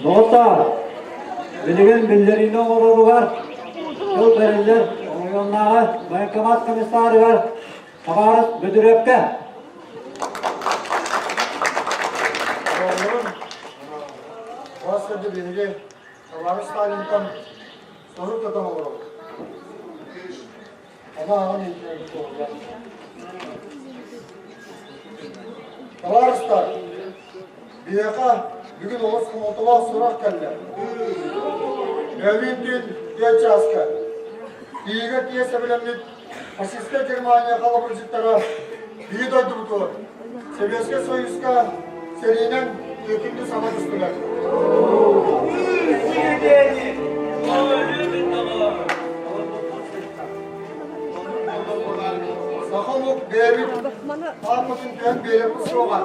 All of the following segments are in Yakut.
Доҕоттоор, билигин биллэриини оҥороругар тыл бэриллэр оройуоннааҕы военкомат комиссарыгар табаарыс Бөдүрүөпкэ. Оҕолорум, бас сирди биһиги табаарыс Сталинтан сорук тутан олоробут. Ама аҕам иитинэн туолла. Табаарыстар, биһиэхэ бүгүн олус хомолтолоох сурах кэллэ. Бөөлүүн түүн түөрт чааска Киевгэ тиийэ сэбилэммит фашистскай Германия халабырдьыттара биһи дойдубутугар Сэбиэскэй Союзка сэриинэн түөкүндү саба түстүлэр. Саха омук бэйэбит ааппытын түһэн биэрэппит суоҕа.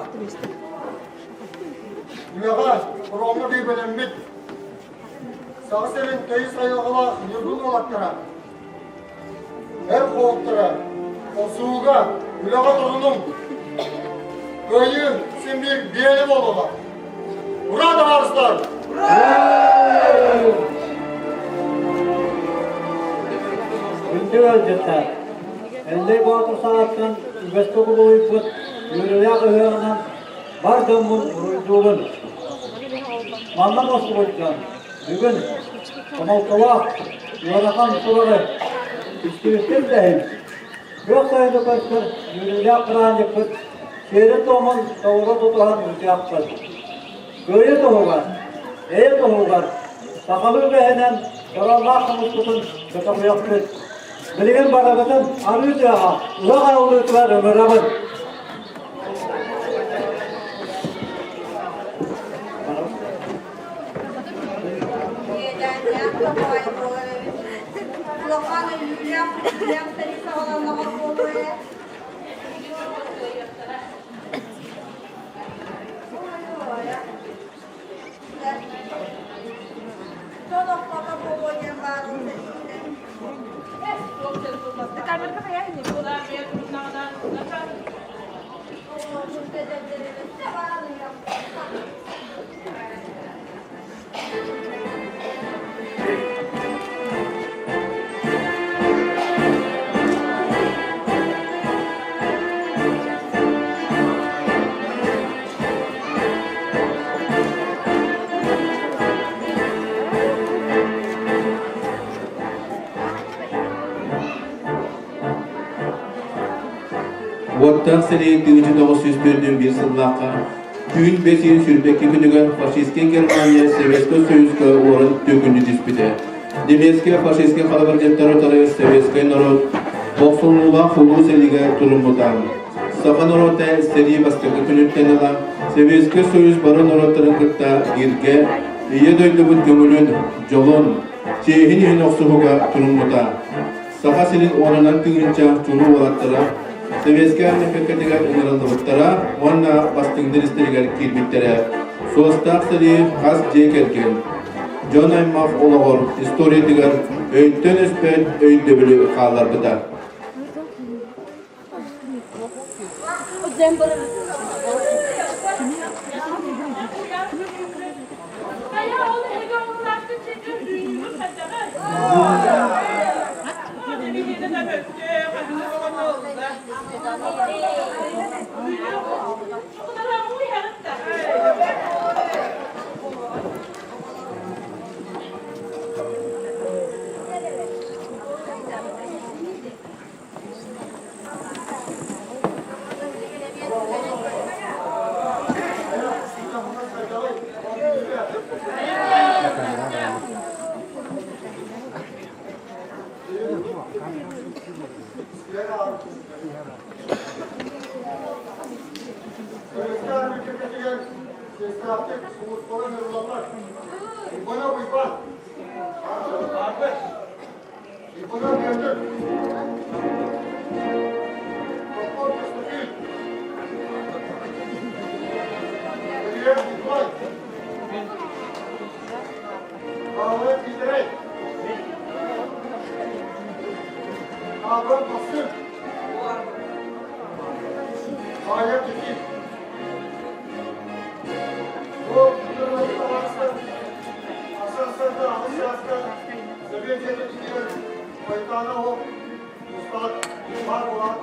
Үлэҕэ, фроҥҥа быыбалэммит Саха сирин тыйыс айылҕалаах ньургун уолаттара, эр хоһуттара, охсуһууга, үлэҕэ турунуҥ! Кыайыы син биир биэни буолуоҕа! Ура, табаарыстар! Күндү ыалдьыттар! Эллэй Боотур саҕаттан үгэскэ кубулуйбут үөрүүлээх ыһыаҕынан бар дьоммун уруйдуубун. Манна мустубут дьон бүгүн хомолтолоох ыарахан сураҕы истибиппит да иһин, күөх сайыны көрсөр үөрүүлээх бырааһынньыкпыт сиэрин-туомун толору тутуһан ыытыахпыт. Кыайыы туһугар, эйэ туһугар сахалыы үгэһинэн чороонноох хомуспутун көтөҕүөхпүт. Билигин барыбытын арыы тыаҕа ыһыах арыллыытыгар ыҥырабын. Улахан өлүүлээх, күлүүлээх сэрии саҕаланнаҕа буолуо ээ. Дьон охпото буолуо диэн баар ол сэрииттэн. Уоттаах сэрии 1941 сыллаахха түүн бэс ыйын сүүрбэкки күнүгэр фашистскай Германия Советскай Союзка уоран түөкүннүү түспүтэ. Немецкэй фашистскай халабырдьыттары утары советскай норуот бохсуллуулаах улуу сэриигэ туруммута. Саха норуота сэрии бастакы күнүттэн ыла Советскай Союз бары норуоттарын кытта бииргэ Ийэ дойдубут көҥүлүн, дьолун, чиэһин иһин охсуһууга туруммута. Саха сирин уонунан тыһыынча чулуу уолаттара Советскай Армия кэккэтигэр ыҥырыллыбыттара уонна бастыҥнар истэригэр киирбиттэрэ. Суостаах сэрии хас дьиэ кэргэн, дьон-аймах олоҕор историятыгар өйтөн өспөт өйдөбүлү хаалларбыта. Чиэстээхтик сулууспалыы ыҥырыллаллар. Уйбанов Уйбаан. Уйбанов Бүөтүр. Попов Көстөкүүн. Ильин Николай. Павлов Миитэрэй. Павлов Максим. Павлов Никит. Бу Асансарда аҕыс чааска Сэбиэт дьиэтин иһигэр Айтаана оһох устаат баар буолан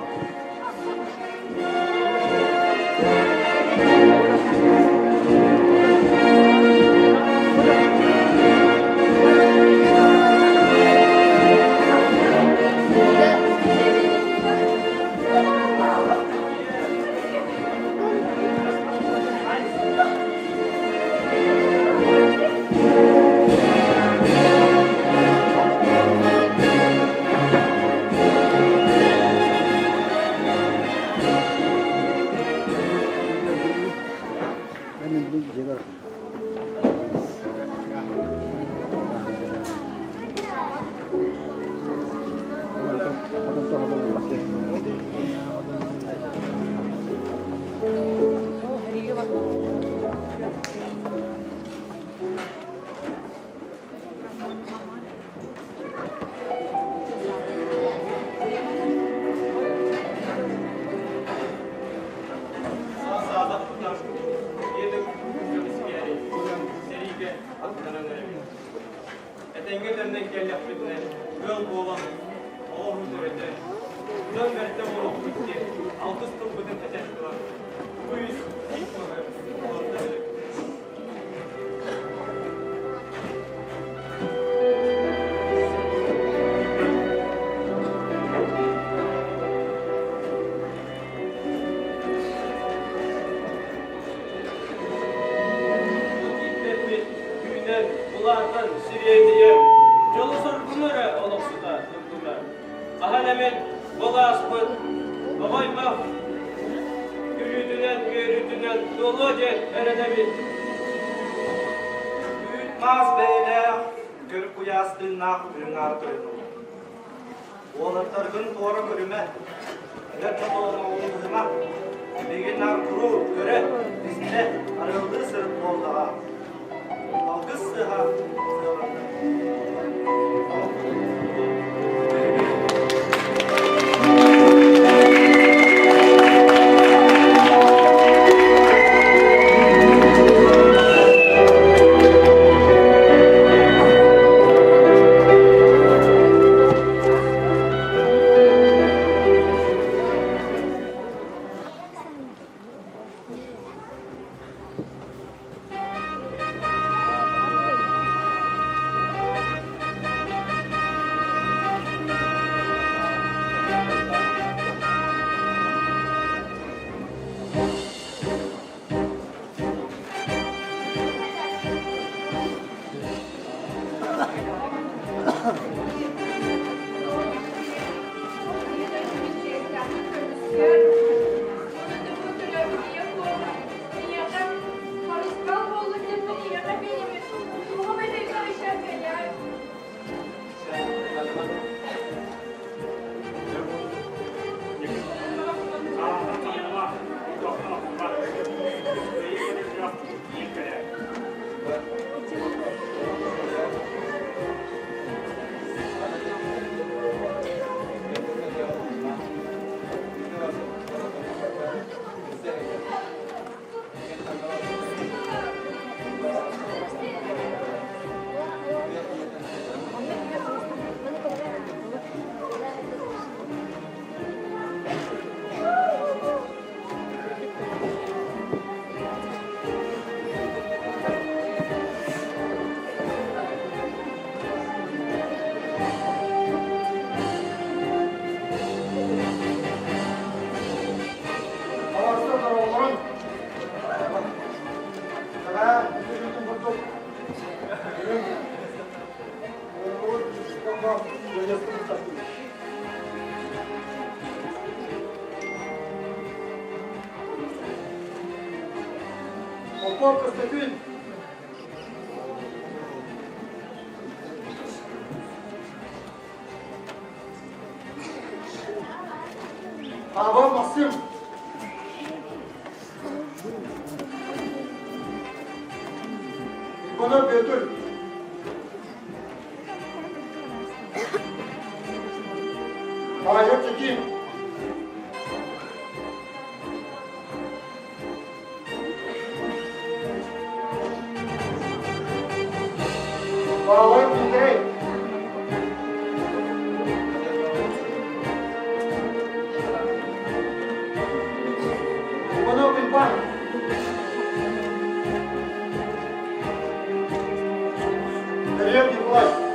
Саадах тутар ийэ көмүскээри сэриигэ аттанан эрэбит. Этэҥҥэ төннөн кэллэхпитинэ, ыал буолан, оҕо төрөтөн, дьон бэртэ буолуохпут диэн алтыс тылбытын этэн туран, бу үс тиит маһы олордон эрэбит. Киирбэппит үүнэн, улаатан, сириэдийэн, дьолу-соргуну эрэ олохсута турдулар. Хаһан эмит былааспыт оҕо-аймах күлүүтүнэн, үөрүүтүнэн туолуо диэн эрэнэбит. Үүт маас бэйэлээх, көр куйаас тыыннаах үрүҥ аар тойонум. Уолаттаргын туора көрүмэ, эдэр дьон быһыма. Билигин наар куруук көрө, истэ, арыаллыы сырыт буоллаҕа. Алгыс сыаһа сыаланна. Попов Константин. Павел Максим. Иванов Петр. Павел Текин. Павел Андрей. Иванов Иван. Дарьев Николай.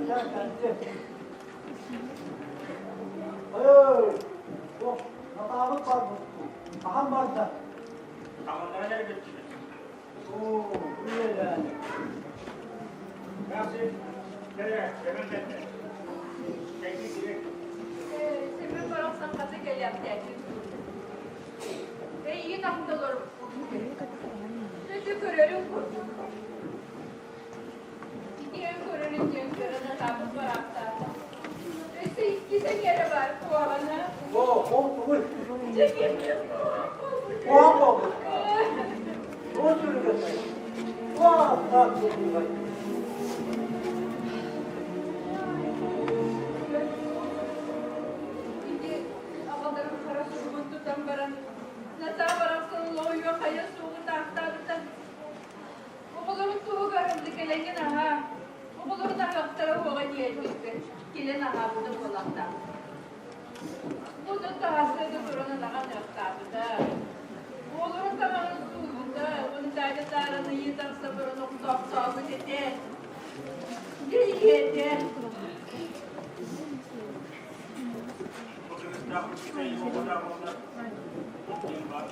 Кэлчэ, Ой, о, Натаабыт барбыт дуу? Хаһан барда? Таҥыннаран эргиччибит. Оо, үлэлээн. Merci. Кэлэ, кэлэн кэллэ. Кэлги кирек. Семен барахсан хата кэлээхтээччи Эйигин аттан олорбуппун. Өтө көрөрүҥ курдук. Итиэн көрөрүн диэн көрөн атаабыт бараахтаата. Өссө икки сэҥээрэ баар куһаҕана. О, ол тугуй? Дьэ ким Куһаҕан буолбут. Туох сүрүкэтэй? Туох таах буолуой? Ити аҕаларын хара суругун тутан баран, Натаа барахсан лоойуо хайа суоҕу таахтаабыта. Оҕолорун туһугар ылды кэлэҥҥин аһаа. Оҕолорун аһыахтара уоҕа диэбиппэр, кэлэн аһаабыта буолахтаах. Онон таһаарсыга туран ынаҕа ыныахтаабыта. Оҕолорун таҥаһын сууйбута, уонна таайда тааран ыйыы тахса баран охтоохтообут этэ. Дьэ иһиэтэ. Бу кыргыстаах оҕо да буоллар, диэн баар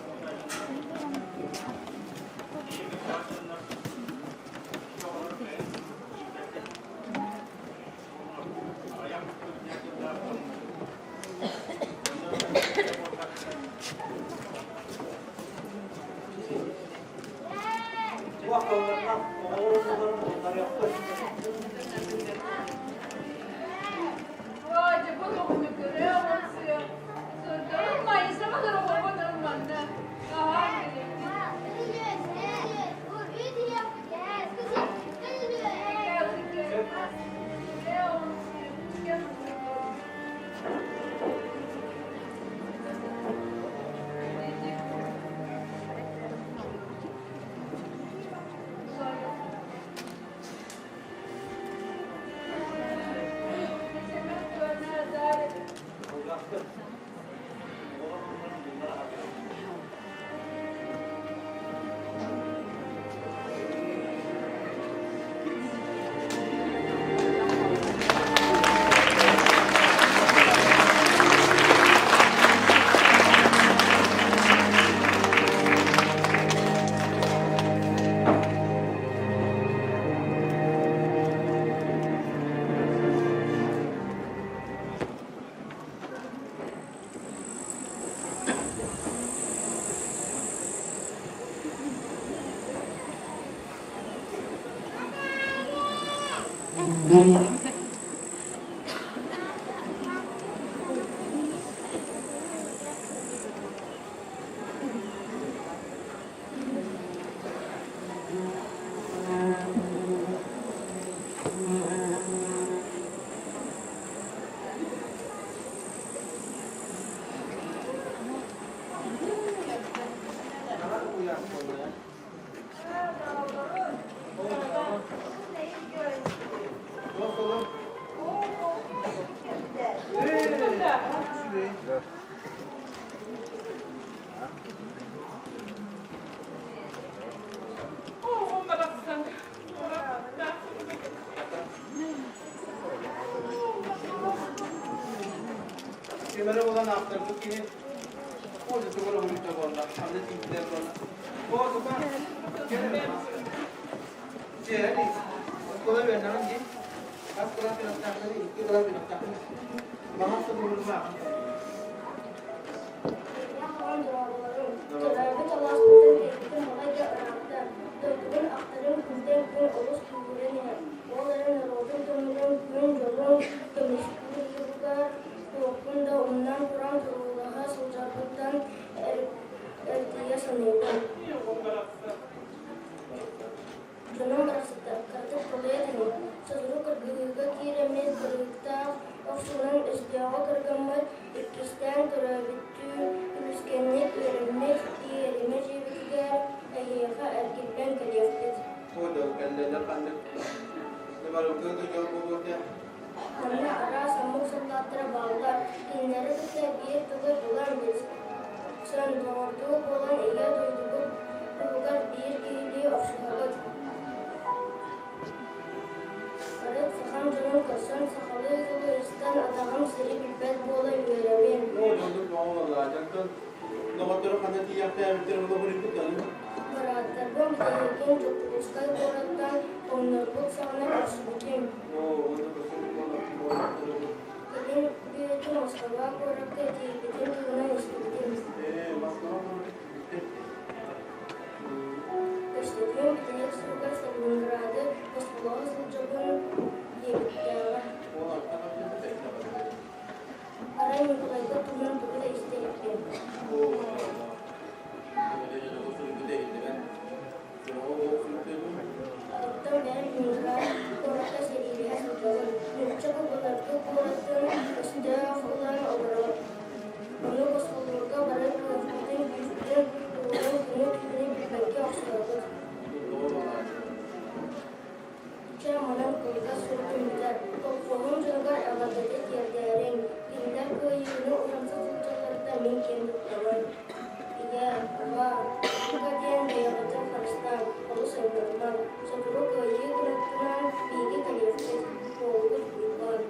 Туох кылларынан оҕолорун бултарыахпыт. Вадя, бу оҕону көрө олорсуйа. Сордорун Майса балар оҕобун манна. Аһаан Bulgak'tır. Oğlum bunlara haber. Кемере olan ахтарбыт киһи Оля тугура хуйта буолла, ханна тиийдэр буолла. О, туга, Дьэ, оскуола үөрэнэҕин дии. Хас кылаас үөрэхтээхтэри, икки кылаас үөрэхтээхпин. Маҥан сылгыларым Төрөөбүт алааспытын эйгэтин балайда ыраатта, дойдубун ахтарым күнтэн күн олус күүһүрэн иһэр. Ол эрэн норуотум көҥүлүн, күн дьолун көмүскүүр туһугар туохпун да умнан туран туруулаһа сылдьарбыттан эрдийэ саныыбын. Дьонум барахсаттар кыратык тулуйа түһүҥ, сотору кыргыһыыга киирэммит кырыыктаах охсуунан өстөөҕү кыргаммыт, иккистээн төрөөбүттүү үлүскэнник үөрэммит иэримэ дьиэбитигэр эһиэхэ эргиллэн кэлиэхпит. Манна араас омук саллааттара бааллар, кинилэри кытта биир тылы булан билсэн, доҕордуу буолан Ийэ дойдубут туһугар биир киһилии охсуһабыт. Арыт саха Сахам дьонун көрсөн сахалыы тылы истэн атаҕым сири билбэт буола үөрэбин. Доҕоттору ханна тиийэхтээбиттэрин олоҕуруйбут Бырааттарбын бүтэһигин Дьокуускай куораттан хоннорбут саҕана көрсүбүтүм. Кэлин бүөтү Москва куоракка тиийбитин туһунан истибитим. Көстөкүүн бүтэһик суругар Сталинграды босхолоһо сылдьабын диэбиттээҕэ. Арай Ньукулайга туһунан тугу да истэ иликпин. Оттон бэйэм Ленинград куоракка сэриилэһэ сылдьабын. Нуучча былыргы куоратын өстөөх ылан олорор. Ону босхолуурга бары кыахпытын күүспүтүн ууран күнү-түүнү билбэккэ охсуһабыт. Чэ, манан кылгас суругум бүтэр. Колхоһум дьонугар эҕэрдэтэ тиэрдээриҥ. Кинилэр кыайыыны уһанса сылдьалларыттан мин киэн туттабын. Ийээ, аҕаа, бука диэн бэйэҕитин харыстааҥ, олус айманымаҥ. Сотору кыайыы кынаттанан биһиги кэлиэхпит, буолугут Уйбаан.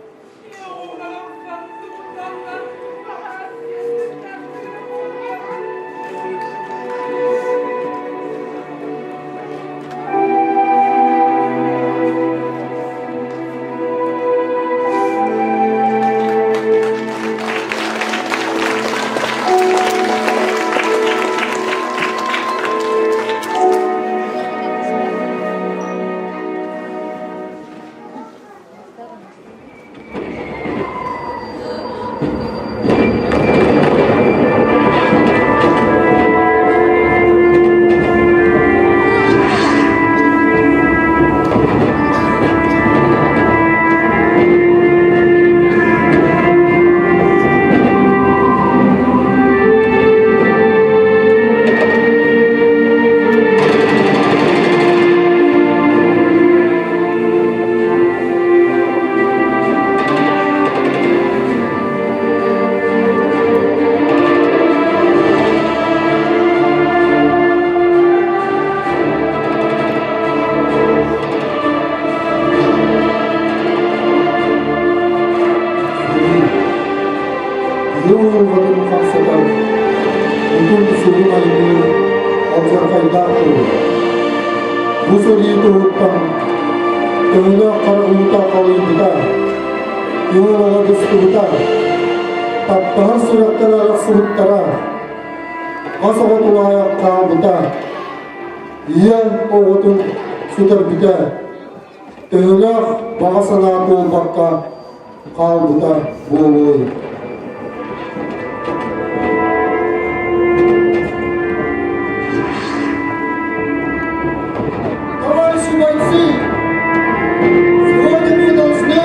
Киһи уйулҕатын хамсатар, утум сүрүн аймыыр алдьархайдаах буолуо. Бу сэрии туһуттан төһөлөөх хара уута халыйбыта, киһи олоҕо быстыбыта, таптаһар сүрэхтэрэ арахсыбыттара, хас оҕо тулаайах хаалбыта, ийэ оҕотун сүтэрбитэ, төһөлөөх баҕа санаа туолбакка хаалбыта буолуой? Товарищи бойцы, сегодня мы должны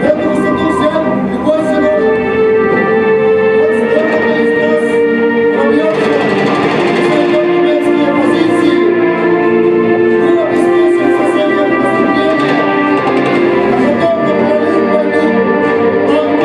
эту высоту взять любой ценой. Вот сколько-то из нас пробьется и зайдет немецкие позиции. Мы обеспечим соседям наступление, а потом на прорыв пойдут танки.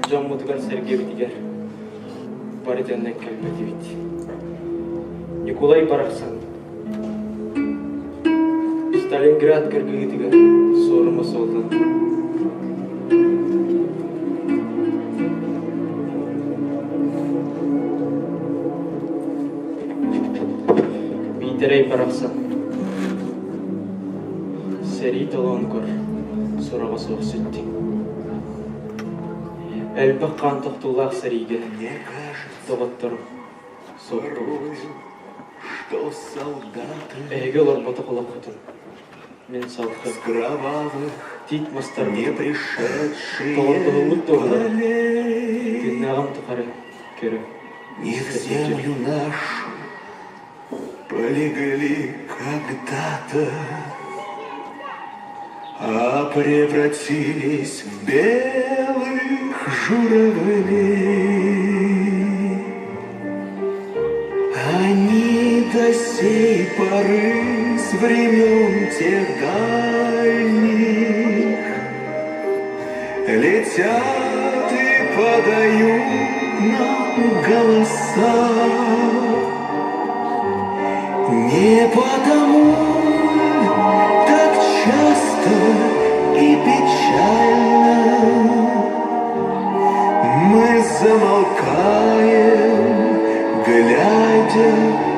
Дьоммутугар-сэргэбитигэр бары төннөн кэлбэтибит. Ньукулай барахсан Сталинград кыргыһыытыгар суорума суолланна. Миитэрэй барахсан сэрии толоонугар сураҕа суох сүттүҥ. Элбэх хаан тохтуулаах сэриигэ доҕотторум суох буолбут. Эһиги олорботох олоххутун мин салгын тиит мастарбытын доҕордоһуубут туһунан күннээҕим тухары көрө Не в землю нашу полегли когда-то, А превратились в белых журавлей. Они до сей поры с времен тех дальних Летят и подают нам голоса. Не потому так часто и печально Мы замолкаем, глядя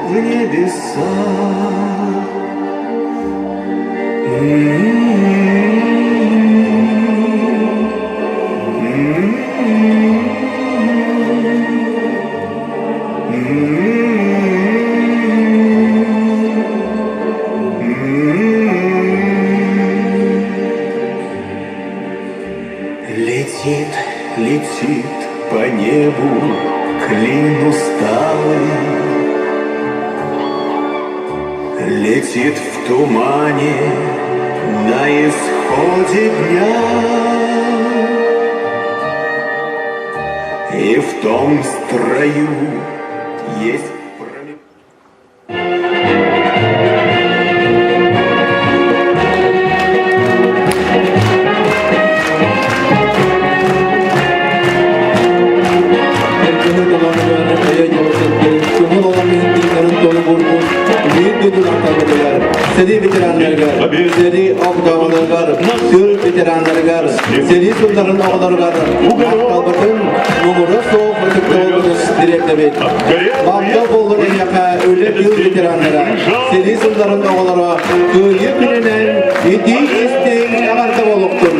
в небеса. Летит, летит по небу клин усталый, Летит в тумане на исходе дня. И в том строю есть Сэрии ветераннарыгар, сэрии огдооболоругар, тыыл ветераннарыгар, сэрии сылларын оҕолоругар махталбытын муҥура суох ытыктабылбытын тириэрдэбит. Махтал буоллун эһиэхэ үлэ тыыл ветераннара, сэрии сылларын оҕолоро Кыайыы күнүнэн итии истиҥ эҕэрдэ буолуохтун!